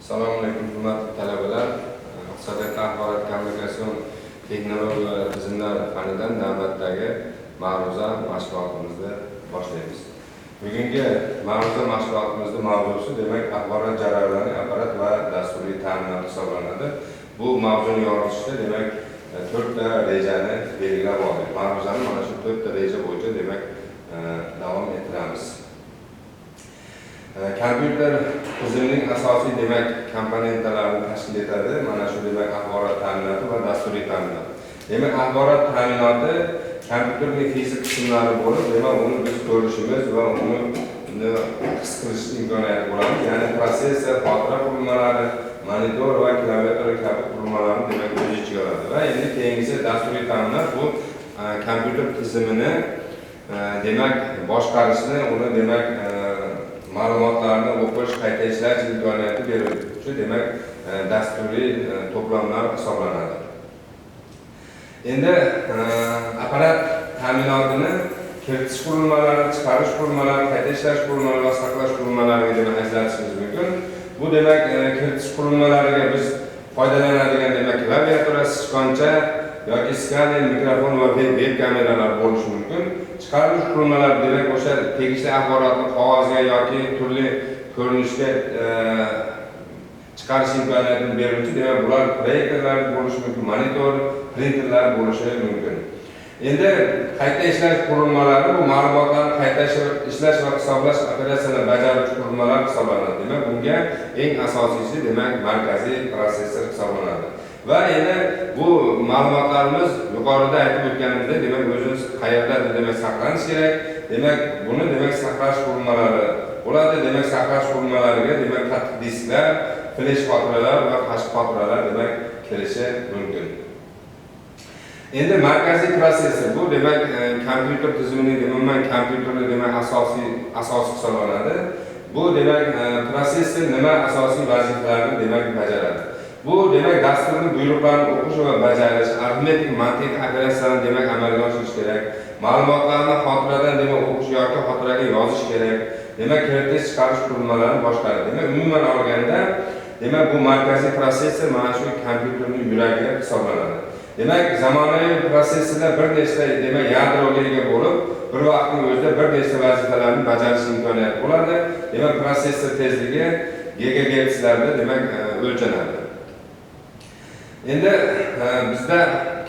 Assalomu alaykum, hurmatli talabalar. Iqtisodiyot, axborot kommunikatsion texnologiyalar tizimlari fanidan navbatdagi ma'ruza mashg'ulotimizni boshlaymiz. Bugungi ma'ruza mashg'ulotimizning mavzusi, demak, axborot jarayonlari, apparat va dasturiy ta'minot hisoblanadi. Bu mavzuni yoritishda, demak, to'rtta rejani belgilab oldik. Ma'ruzani mana shu to'rtta reja bo'yicha, demak, davom ettiramiz. Kompyuter tizimining asosiy, demak, komponentalarini tashkil etadi. Mana shu, demak, axborot ta'minoti va dasturiy ta'minot. Demak, axborot ta'minoti kompyuterning fizik qismlari bo'lib, demak, uni biz ko'rishimiz va uni his qilish imkoniyati bo'ladi. Ya'ni protsessor, xotira qurilmalari, monitor va klaviatura kabi qurilmalarni, demak, o'z ichiga oladi. Va endi keyingisi dasturiy ta'minot, bu kompyuter tizimini, demak, boshqarishni, uni, demak, ma'lumotlarni o'qish, qayta ishlash imkoniyati beruvchi, demak, dasturiy to'plamlar hisoblanadi. Endi apparat ta'minotini kiritish qurilmalari, chiqarish qurilmalari, qayta ishlash qurilmalari va saqlash qurilmalariga, demak, ajratishimiz mumkin. Bu, demak, kiritish qurilmalariga biz foydalanadigan, demak, klaviatura, sichqoncha yoki skaner, mikrofon va veb kameralar bo'lishi mumkin. Chiqarilish qurilmalari, demak, o'sha tegishli axborotni qog'ozga yoki turli ko'rinishga chiqarish imkoniyatini beruvchi, demak, bular proyektorlar bo'lishi mumkin, monitor, printerlar bo'lishi mumkin. Endi qayta ishlash qurilmalari, bu ma'lumotlarni qayta ishlash va hisoblash operatsiyalarini bajaruvchi qurilmalar hisoblanadi. Demak, bunga eng asosiysi, demak, markaziy protsessor hisoblanadi. Va endi bu ma'lumotlarimiz yuqorida aytib o'tganimizdek, demak, o'zimiz qayerdadir, demak, saqlanish kerak. Demak, buni, demak, saqlash qurilmalari bo'ladi. Demak, saqlash qurilmalariga, demak, qattiq disklar, flesh xotiralar va tashqi xotiralar, demak, kirishi mumkin. Endi markaziy protsessor, bu, demak, kompyuter tizimining, umuman kompyuterni, demak, asosiy asosi hisoblanadi. Bu, demak, protsessor nima asosiy vazifalarni, demak, bajaradi? Bu, demak, dasturni buyruqlarni o'qish va bajarish, arifmetik mantiq operatsiyalarni, demak, amalga oshirish kerak. Ma'lumotlarni xotiradan, demak, o'qish yoki xotiraga yozish kerak. Demak, kiritish, chiqarish qurilmalarini boshqaradi. Demak, umuman olganda, demak, bu markaziy protsessor mana shu kompyuterning yuragi hisoblanadi. Demak, zamonaviy protsessorlar bir nechta, demak, yadroga ega bo'lib, bir vaqtning o'zida bir nechta vazifalarni bajarish imkoniyati bo'ladi. Demak, protsessor tezligi gigagertslarda, demak, o'lchanadi. Endi bizda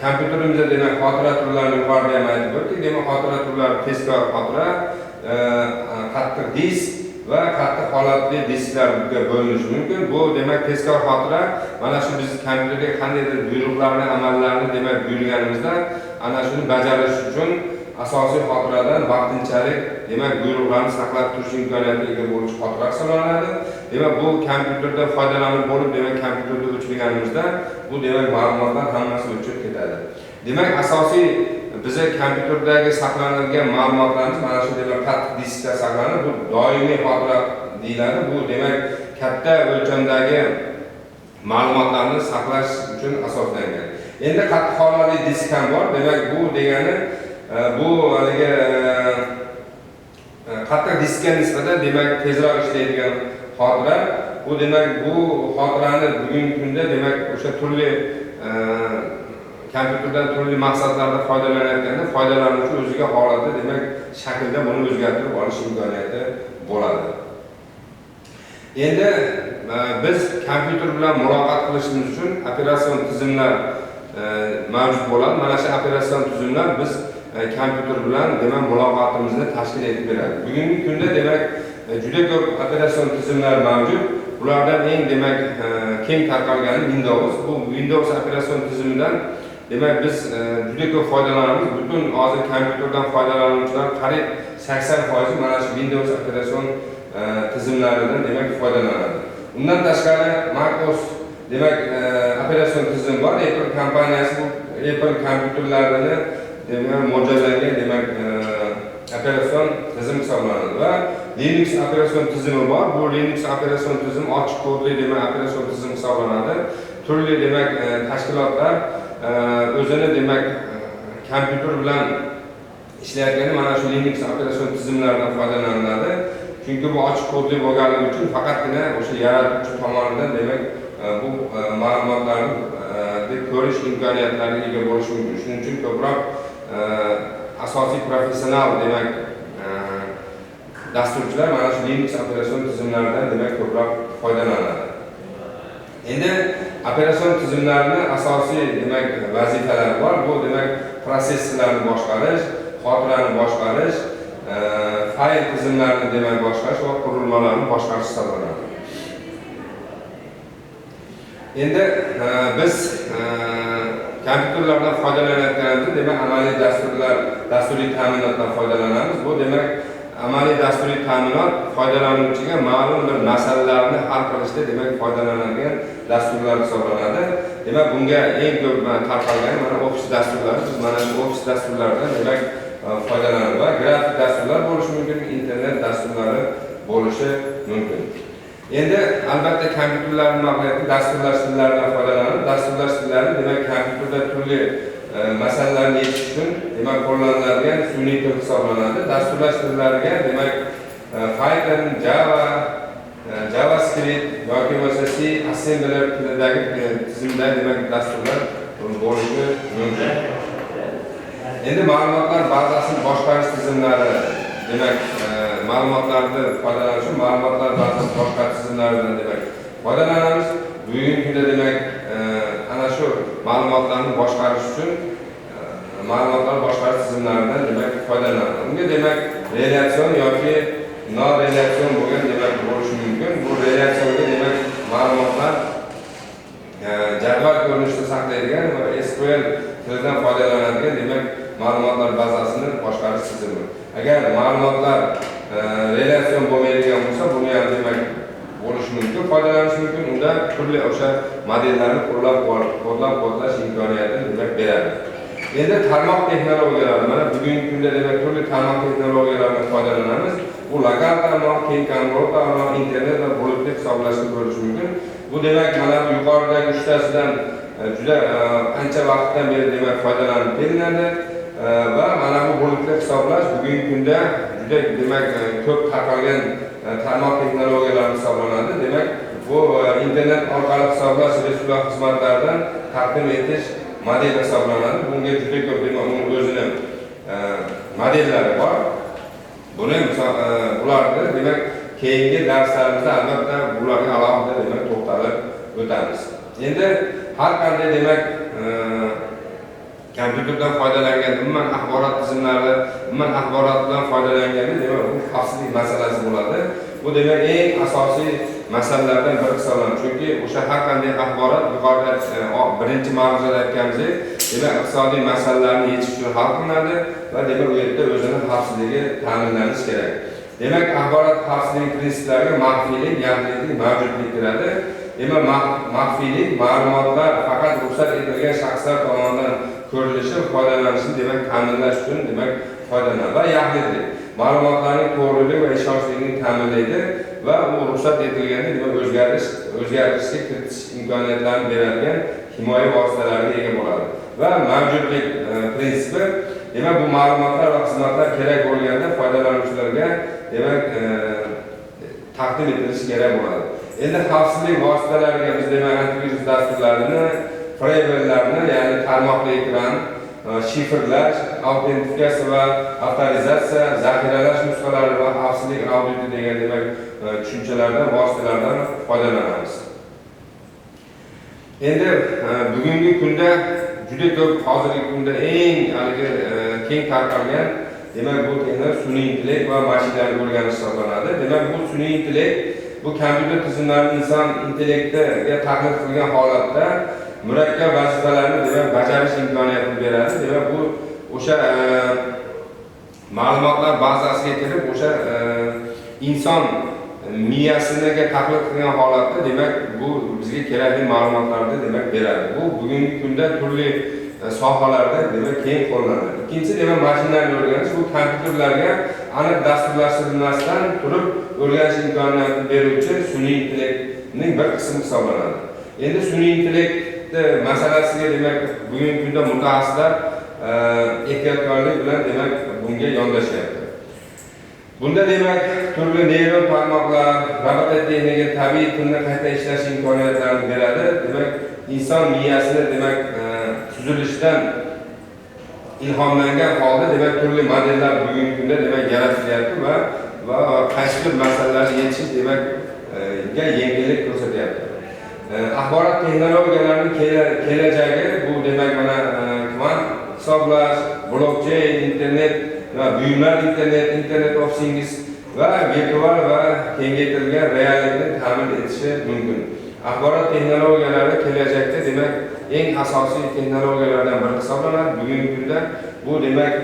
kompyuterimizda, demak, xotira turlarini yuqorida ham aytib o'tdik. Demak, xotira turlari tezkor xotira, qattiq disk va qattiq holatli disklarga bo'linishi mumkin. Bu, demak, tezkor xotira mana shu biz kompyuterga qandaydir buyruqlarni, amallarni, demak, buyurganimizda ana shuni bajarish uchun asosiy xotiradan vaqtinchalik, demak, buyruqlarni saqlab turish imkoniyatiga ega bo'luvchi xotira hisoblanadi. Demak, bu kompyuterda foydalanib bo'lib, demak, kompyuterda o'chirganimizda bu, demak, ma'lumotlar hammasi o'chib ketadi. Demak, asosiy biza kompyuterdagi saqlanadigan ma'lumotlarimiz mana shu, demak, qattiq diskda saqlanib, bu doimiy xotira deyiladi. Bu, demak, katta o'lchamdagi ma'lumotlarni saqlash uchun asoslangan. Endi qattiq holatli disk ham bor. Demak, bu degani, bu haligi qattiq diskka nisbatan, demak, tezroq ishlaydigan xotira. Bu, demak, bu xotirani bugungi kunda, demak, o'sha turli kompyuterdan turli maqsadlarda foydalanayotganda foydalanuvchi o'ziga holati, demak, shaklda buni o'zgartirib olish imkoniyati bo'ladi. Endi biz kompyuter bilan muloqot qilishimiz uchun operatsion tizimlar mavjud bo'ladi. Mana shu operatsion tizimlar biz kompyuter bilan, demak, muloqotimizni tashkil etib beradi. Bugungi kunda, demak, juda ko'p operatsion tizimlar mavjud. Bulardan eng, demak, keng tarqalgani Windows. Bu Windows operatsion tizimidan, demak, biz juda ko'p foydalanamiz. Butun hozir kompyuterdan foydalanuvchilar qariyb 80% mana shu Windows operatsion tizimlaridan, demak, foydalanadi. Undan tashqari Mac OS, demak, operatsion tizim bor. Apple kompaniyasi bu Apple kompyuterlarini, demak, mo'ljallangan, demak, operatsion tizim hisoblanadi va Linux operatsion tizimi bor. Bu Linux operatsion tizim ochiq kodli, demak, operatsion tizim hisoblanadi. Turli, demak, tashkilotlar o'zini, demak, kompyuter bilan ishlayotganda mana shu Linux operatsion tizimlaridan foydalaniladi. Chunki bu ochiq kodli bo'lganligi uchun faqatgina o'sha yaratuvchi tomonidan demak bu ma'lumotlarni ko'rish imkoniyatlariga ega bo'lish mumkin. Shuning uchun ko'proq asosiy professional demak dasturchilar mana shu Linux operatsion tizimlaridan demak ko'proq foydalanadi. Endi operatsion tizimlarning asosiy demak vazifalari bor. Bu demak prosessorlarni boshqarish, xotirani boshqarish, fayl tizimlarini demak boshqarish va qurilmalarni boshqarish hisoblanadi. Endi biz kompyuterlardan foydalanayotganimizda demak amaliy dasturlar, dasturiy ta'minotdan foydalanamiz. Bu demak amaliy dasturiy ta'minot foydalanuvchiga ma'lum bir masalalarni hal qilishda demak foydalanadigan dasturlar hisoblanadi. Demak bunga eng ko'p tarqalgani mana Office dasturlari. Biz mana shu Office dasturlaridan demak foydalanamiz va grafik dasturlar bo'lishi mumkin, internet dasturlari bo'lishi mumkin. Endi albatta kompyuterlarni nima qilyapti? Dasturlash tillaridan foydalanib, dasturlash tillari demak kompyuterda turli masalalarni yechish uchun demak qo'llaniladigan sun'iy til hisoblanadi. Dasturlash tillariga demak Python, Java, JavaScript yoki bo'lmasa C assembler tilidagi tizimda demak dasturlar bo'lishi mumkin. Endi ma'lumotlar bazasini boshqarish tizimlari demak ma'lumotlarni foydalanish uchun ma'lumotlar bazasi boshqarish tizimlaridan demak foydalanamiz. Bugungi kunda demak ana shu ma'lumotlarni boshqarish uchun ma'lumotlar boshqarish tizimlaridan demak foydalanamiz. Unga demak relatsion yoki norelatsion bo'lgan demak bo'lishi mumkin. Bu relatsionga demak ma'lumotlar jadval ko'rinishida saqlaydigan va SQL tilidan foydalanadigan demak ma'lumotlar bazasini boshqarish tizimi. Agar ma'lumotlar relatsion bo'lmaydigan bo'lsa, buni ham demak bo'lishi mumkin, foydalanish mumkin. Unda turli o'sha modellarni qo'llab-quvvatlash imkoniyatini demak beradi. Endi tarmoq texnologiyalari, mana bugungi kunda demak turli tarmoq texnologiyalaridan foydalanamiz. Bu lokal tarmoq, keng qamrovli tarmoq, internet va bulutli hisoblashni ko'rish mumkin. Bu demak mana bu yuqoridagi uchtasidan juda ancha vaqtdan beri demak foydalanib kelinadi va mana bu bulutli hisoblash bugungi kunda juda demak ko'p tarqalgan tarmoq texnologiyalari hisoblanadi. Demak bu internet orqali hisoblash resurs xizmatlaridan taqdim etish modeli hisoblanadi. Bunga juda ko'p demak uning o'zini modellari bor. Buni bularni demak keyingi darslarimizda albatta bularga alohida demak to'xtalib o'tamiz. Endi har qanday demak kompyuterdan foydalangan, umuman axborot tizimlari, umuman axborot bilan foydalanganda demak bu xavfsizlik masalasi bo'ladi. Bu demak eng asosiy masalalardan biri hisoblanadi. Chunki o'sha har qanday axborot yuqorida birinchi mavzuda aytganimizdek, demak iqtisodiy masalalarni yechish uchun hal qilinadi va demak u yerda o'zini xavfsizligi ta'minlanishi kerak. Demak axborot xavfsizligi prinsiplariga maxfiylik, yaxlitlik, mavjudlik kiradi. Demak maxfiylik ma'lumotlar faqat ruxsat etilgan shaxslar tomonidan ko'rilishi, foydalanishini demak ta'minlash uchun demak foydalanadi va yaxlitlik ma'lumotlarning to'g'riligi va ishonchligini ta'minlaydi va u ruxsat etilganda demak o'zgarishga kiritish imkoniyatlarini beradigan himoya vositalariga ega bo'ladi. Va mavjudlik prinsipi demak bu ma'lumotlar va xizmatlar kerak bo'lganda foydalanuvchilarga demak taqdim etilishi kerak bo'ladi. Endi xavfsizlik vositalariga biz demak antivirus dasturlarini, firewalllarni, ya'ni tarmoqli ekran, shifrlash, autentifikatsiya va avtorizatsiya, zaxiralash nusxalari va xavfsizlik auditi degan demak tushunchalardan, vositalardan foydalanamiz. Endi bugungi kunda juda ko'p, hozirgi kunda eng haligi keng tarqalgan demak bu texnologiya sun'iy intellekt va mashinalarni o'rganish hisoblanadi. Demak bu sun'iy intellekt bu kompyuter tizimlarini inson intellektiga taqlid qilgan holatda murakkab vazifalarni demak bajarish imkoniyatini beradi. Demak bu o'sha ma'lumotlar bazasiga kirib o'sha inson miyasiga taqlid qilgan holatda demak bu bizga kerakli ma'lumotlarni demak beradi. Bu bugungi kunda turli sohalarda demak keng qo'llaniladi. Ikkinchi demak mashinalarni o'rganish bu kompyuterlarga aniq dasturlashtirilmasdan turib o'rganish imkoniyatini beruvchi sun'iy intellektning bir qismi hisoblanadi. Endi sun'iy intellekt masalasiga demak bugungi kunda mutaxassislar ehtiyotkorlik bilan demak bunga yondashyapti. Bunda demak turli neyron tarmoqlar, robototexnika tabiiy tilni qayta ishlash imkoniyatlarini beradi. Demak, inson miyasini demak tuzilishidan ilhomlangan holda demak turli modellar bugungi kunda demak yaratilyapti va qaysidir masalalarni yechish demak ga yengillik ko'rsatyapti. Axborot texnologiyalarining kelajagi bu demak mana kvant hisoblash, blockchain, internet va buyumlar internet, internet of things va virtual va kengaytirilgan reallikni ta'min etishi mumkin. Axborot texnologiyalari kelajakda demak eng asosiy texnologiyalardan biri hisoblanadi. Bugungi kunda bu demak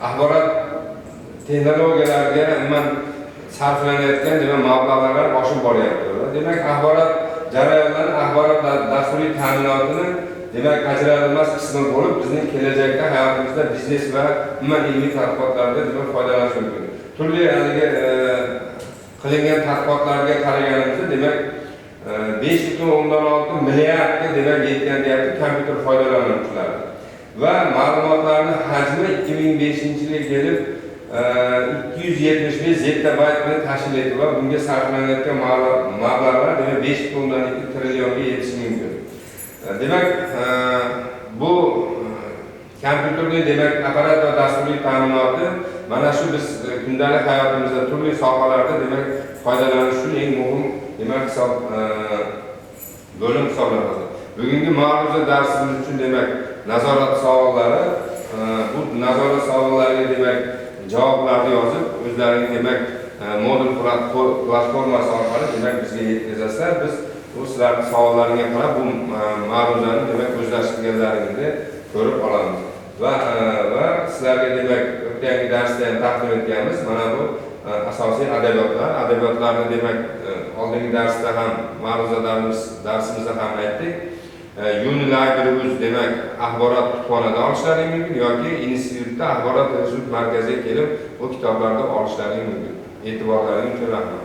axborot texnologiyalariga umuman sarflanayotgan demak mablag'lar oshib boryapti. Demak, axborot jarayonlari, axborot dasturiy ta'minotini demak ajralmas qismi bo'lib, bizning kelajakda hayotimizda biznes va umuman ilmiy tadqiqotlarda demak foydalanish mumkin. Turli haligi qilingan tadqiqotlarga qaraganimizda demak 5,6 milliardga demak yetgan deyapti kompyuter foydalanuvchilari. Va ma'lumotlarning hajmi 2005-yilga kelib 275 zettabaytni tashkil etdi va bunga sarflanayotgan mablag'lar demak 5,2 trillionga yetishi mumkin. Demak, bu kompyuterning demak apparat va dasturiy ta'minoti mana shu biz kundalik hayotimizda turli sohalarda demak foydalanish uchun eng muhim demak hisob bo'lim hisoblanadi. Bugungi ma'ruza darsimiz uchun demak nazorat savollari, bu nazorat savollariga demak javoblarni yozib, o'zlaring demak modul platformasi orqali demak bizga yetkazasizlar. Biz bu sizlarning savollaringga qarab bu ma'ruzani demak o'zlashtirganlaringizni ko'rib olamiz. Va sizlarga demak o'tgangi darsda ham taqdim etganmiz. Mana bu asosiy adabiyotlar. Adabiyotlarni demak oldingi darsda ham ma'ruza darsimizda ham aytdik. Unilibrary.uz demak axborot kutubxonada olishlaring mumkin yoki institutda axborot resurs markaziga kelib bu kitoblarni olishlaring mumkin. E'tiborlaring uchun rahmat.